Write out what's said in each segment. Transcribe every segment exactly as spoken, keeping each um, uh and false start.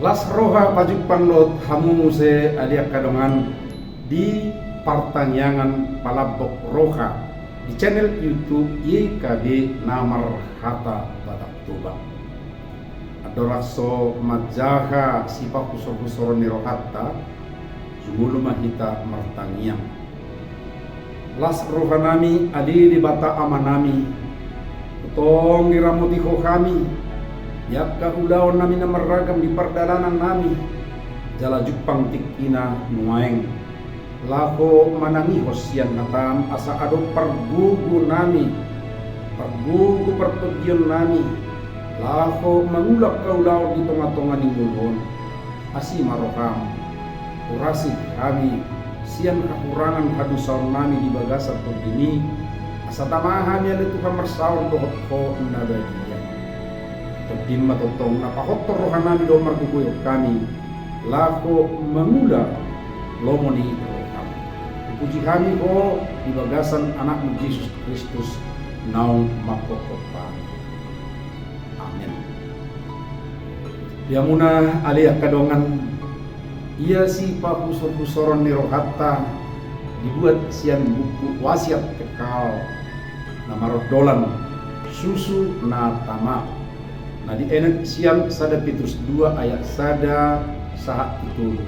Las roha pajumpang dohot hamu muse ale angka dongan di partangiangan Palambok Roha di channel YouTube Y K B na marhata Batak Toba. Andorang so manjaha sipahusorhusoron ni rohanta, jumolo ma hita martangiang. Las rohanami ale Debata Amanami, tongtong diramoti Ho hami di angka ulaonnami na marragam di pardalanannami, jala jumpang tingkina nuaeng laho manangihon sian hataM asa adong pargogonami, pargogo partondionnami, laho mangula angka ulaon di tongatonga ni ngolu on. Asi ma rohaM, urasi hami sian hahurangan hadosaonnami di bagasan TondiM i, asa tama hami ale Tuhan marsaor dohot Ho na badia. TondiM ma tongtong na pahothon rohanami dohot margogoihon hami laho mangula lomo ni rohaM. Hupuji hami Ho di bagasan AnakMu Jesus Kristus naung manghophop hami. Amen. Di hamuna ale angka dongan, ia sipahusorhusoron ni rohanta dibuat sian buku Wasiat Kekal na marondolan Susu na Tama, na dienet sian sada Petrus dua ayat sada sahat tu tolu.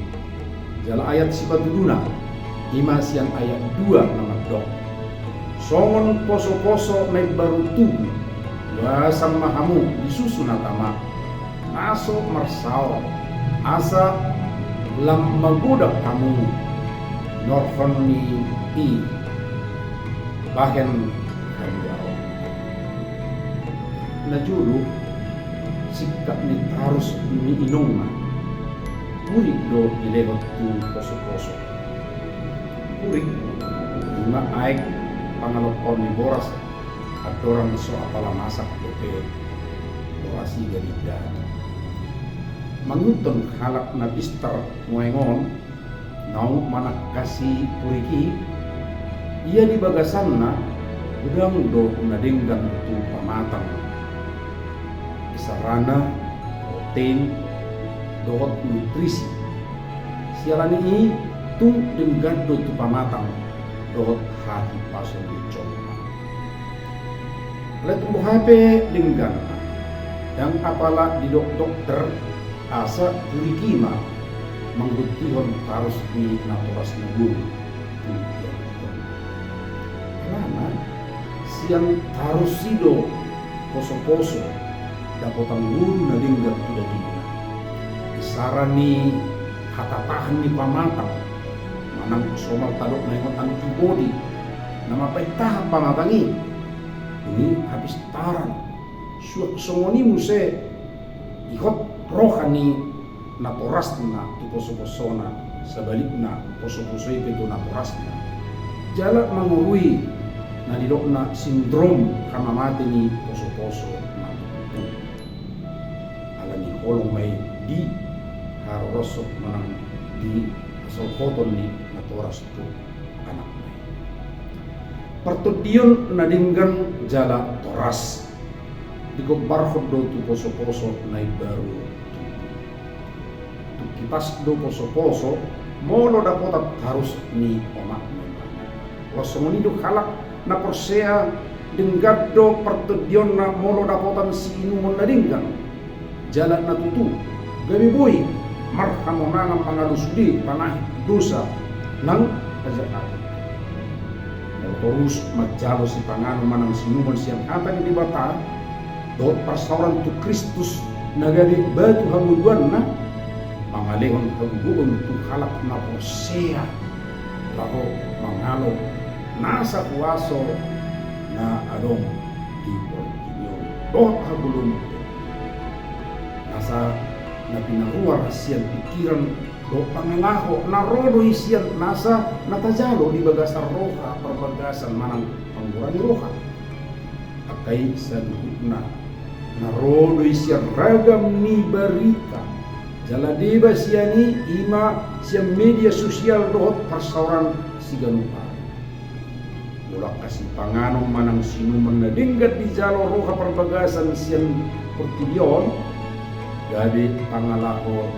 Jala ayat sipatuduna, i ma sian ayat dua na mandok: Songon posoposo na imbaru tubu, uasan ma hamu di susu na tama, na so marsaor, asa lam magodang hamu hinorhon ni i bahen haluaon. Na jolo, singkat ni tarus ni inongna, purik do dilehon tu posoposo. Purik, nunga aek pangalophon ni boras, andorang so apala masak dope boras i gabe daging. Mangihuthon halak na pistar nuaeng on, naung manangkasi purik i, ia di bagasanna godang do na denggan tu pamatang, isarana protein dohot nutrisi. Siala ni i tung denggan do tu pamatang dohot hahipason ni jolma. Alai tung boha pe dengganna, ndang apala didok dokter asa purik i ma manggontihon tarus ni natoras ni boru tu ia. Alana sian tarus i do posoposo dapotan ngolu na denggan tu dagingna. Isara ni hatatahan ni pamatang, manang somal tadok na ingot antibodi na mampaintahan pamatang i. Dung i hapistaran. Suang songon i muse ihot roha ni natorasna tu posoposona, sabalikna posoposo i pe tu natorasna. Jala mangorui na nidokna sindrom hamamate ni posoposo na tubu. Alani holong ma i diharoroshon manang dihasolhoton ni natoras tu anakna i. Partondion na denggan jala toras digombarhon do tu posoposo na imbaru tubu. Tungki pas do posoposo molo dapotan tarus ni omakna. Laos songon i do halak na porsea, denggan do partondionna molo dapotan siinumon na denggan. Jala na tutu, gabe boi marhamonangan mangalo sude panahen dosa nang hajahaton. Molo torus manjalo sipanganon manang siinumon sian hata ni Debata dohot parsaoran tu Kristus na gabe batu hamuduanna, mangalehon hagogoon tu halak na porsea laho mangalo nasa huaso na adong di portibi on dohot hagoluhon, nasa na pinaruar sian pingkiran dohot pangalaho na ro do i sian nasa na tajalo di bagasan roha parbagasan manang panggora ni roha. Angka i saluhutna na ro do i sian ragam ni barita, jala deba sian i, i ma sian media sosial dohot parsaoran siganup ari. Molo angka sipanganon manang siinumon na denggan dijalo roha parbagasan sian portibi on, gabe pangalaho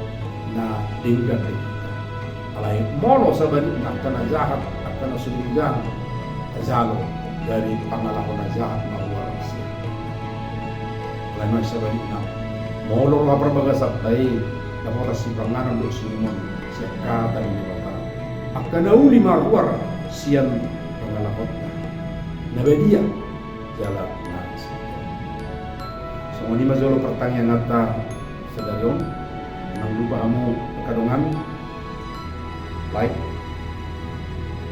na denggan di hita. Alai molo sabalikna angka na jahat, angka na so denggan, tajalo gabe pangalaho na jahat ma ruar sian hita. Alai molo sabalikna, molo roha parbagasanta i dapotan sipanganon dohot siunuman sian hata ni Debata, angka na uli ma ruar sian pangalahonta na badia jala na singkop. Songon i ma jolo partangianganta sadari on. Unang lupa hamu angka dongan, like,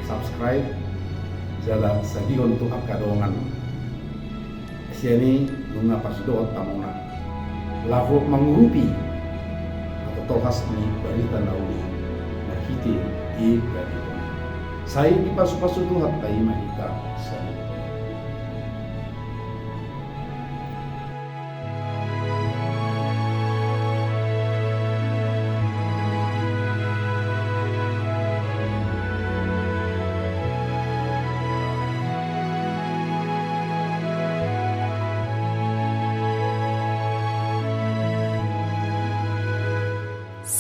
subscribe, jala sagihon tu angka dongan. Sian i nunga pasidohot hamuna laho mangurupi atau tolhas ni barita na uli marhite di radio. Sai dipasupasu Tuhanta i ma hita saluhutna.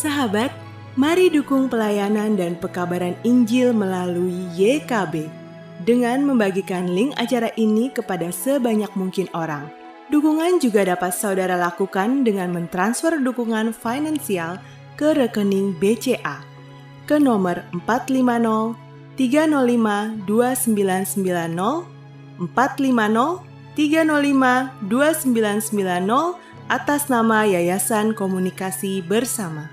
Sahabat, mari dukung pelayanan dan pekabaran Injil melalui Y K B dengan membagikan link acara ini kepada sebanyak mungkin orang. Dukungan juga dapat saudara lakukan dengan mentransfer dukungan finansial ke rekening B C A ke nomor empat lima nol tiga nol lima dua sembilan sembilan nol, empat lima nol tiga nol lima dua sembilan sembilan nol, atas nama Yayasan Komunikasi Bersama.